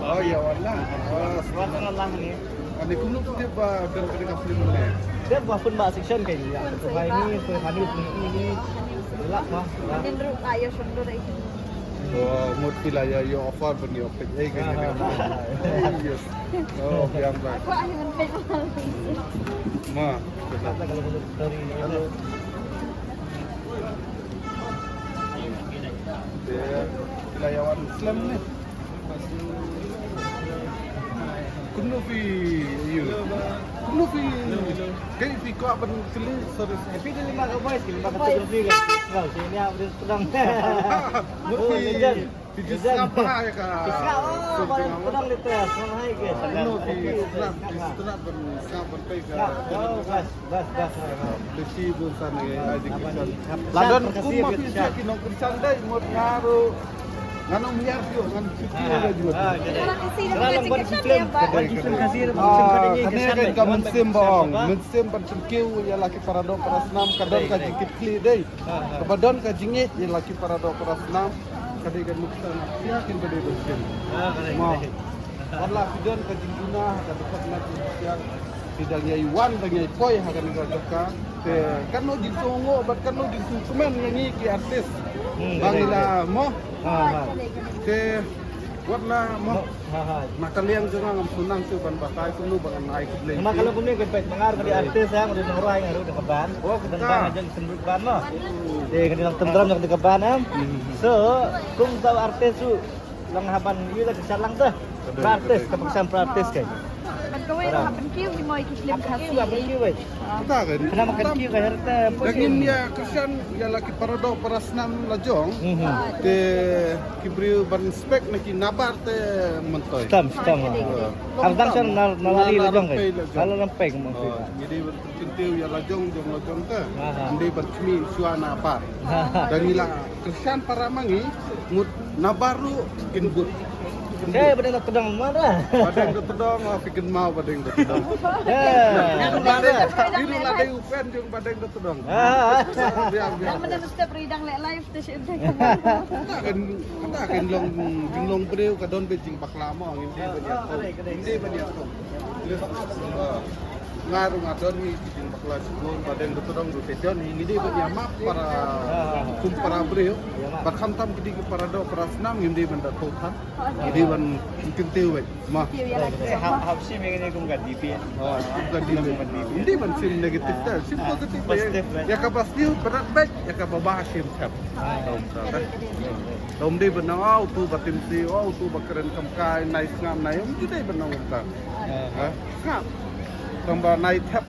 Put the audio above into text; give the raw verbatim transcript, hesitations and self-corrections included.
Oh, ïa, wan lang. Oh, wan lang ni. Ani kumno tip ba don kane ka film ne? Tip ba pun ba section ka ïa. Pun ba ni, pun ba ni, pun ni. Lak ma. Din ru ka ïa shon do dai. Oh, mut phi la ïa, ïa offer ban ïa offer. Eh, kane. Yes. Oh, biang ba. Aku ahi men pek. Ma. Hello. Te, la ïa wan slem ne. Kumno phi, ïa. Kumno phi, dei phi kwah ban kylli, sorry. Phi dei lima ka voice, lima ka voice. Kau sini apa dia sedang. Kumno phi, phi just sngap bha ïa ka. Sngap, oh, paling sedang di atas, sngap hai ke. Kumno phi sngap, phi sngap ban sngap ban pei ka. Sngap, oh, bas. Bas, bas, bas. Lehse bun san ngi ai dei Khristan. La don kum ma phi sha ki nong Khristan dei mut nga ruh. Ngan ym hiar phi ngan shu kiew la jut. Kane kan ka mynsiem ba ong, mynsiem ban shim kiew ïa la ki para doh para snam ka don ka jingkitkhlieh dei. Kaba don ka jingïeit ïa la ki para doh para snam ka dei ka nuksan ïa kin ba dei ban shim. Mo. Wat la phi don ka jingduna ha ka dkhot na ki siang, phi dang ïai wan dang ïai poi ha kane ka jaka. Te katno jingsngewnguh bad katno jingsngewkmen ïa ngi ki artist. Hmm, ba ngi la mo. Ha, ha. Te wat la mo. Ha, ha. Na ka liang jong nga ngam sngewsynei shuh ban batai kumno ba ngan ai khublei. Namar ka long kumne ka peit ma nga ruh ka dei artist, ha, nga dei nongrwai, nga ruh da ka band. Oh, ka band. Ka jong Symrut Band mo. Te ka dei nongtynrai jong ka band, em. Hmm. So kum uta u artist ruh Lang haba ïa la kyrshan lang te. Pra artist, ka kyrshan pra artist kai. Ban kawei lah ban kiew hi mo ki film Khasi. Lah ban kiew wei. Kata kan. Kena makan kiew kai harta. Dang ïa kyrshan ïa la ki para doh para snam la jong. Mhm. Te ki briew ban spek na ki nabar te myntoi. Stam, stam. Ar dang shan na, na lari la jong kai. Lari la jong kai mo. Ngi dei ban kyntiew ïa la jong jong la jong te. Ngi dei ban khmih shuwa nabar. Dang ïa la kyrshan para ma ngi mut nabar ruh kin bud. Ba dang da tdong ma da. Ba dang da tdong, phi kynmaw ba dang da tdong. Phi ruh la dei, phi ruh la dei u fan jong ba dang da tdong. Biang biang. Nang mynta step ri dang leh live te shu. Kata kan, kata kan long jinglong briew ka don beit jingbakla mo, ngim dei ban ïathuh. Ngim dei ban ïathuh. Nga ruh nga don hi ki jingbakla shibun, ba dang da tdong ruh te don hi, ngi dei ban ïa map para kum para briew. Bad khamtam ki dei ki para doh para snam ngim dei ban da thoh than. Ngi dei ban kyntiew wei. Ma. Hap, hap shim ïa kane kum ka D P. Kum ka D P. Ngi dei ban shim negative te, shim positive. Positive. Ïa kaba sniew pynrat beit, ïa kaba bah shim thep. Ym dei ban nang, oh, utu ba tim si, oh, utu ba kren kam kai, nai sngap nai, ym dei ban nang kumta. Ha? Sngap. Tang ba nai thep.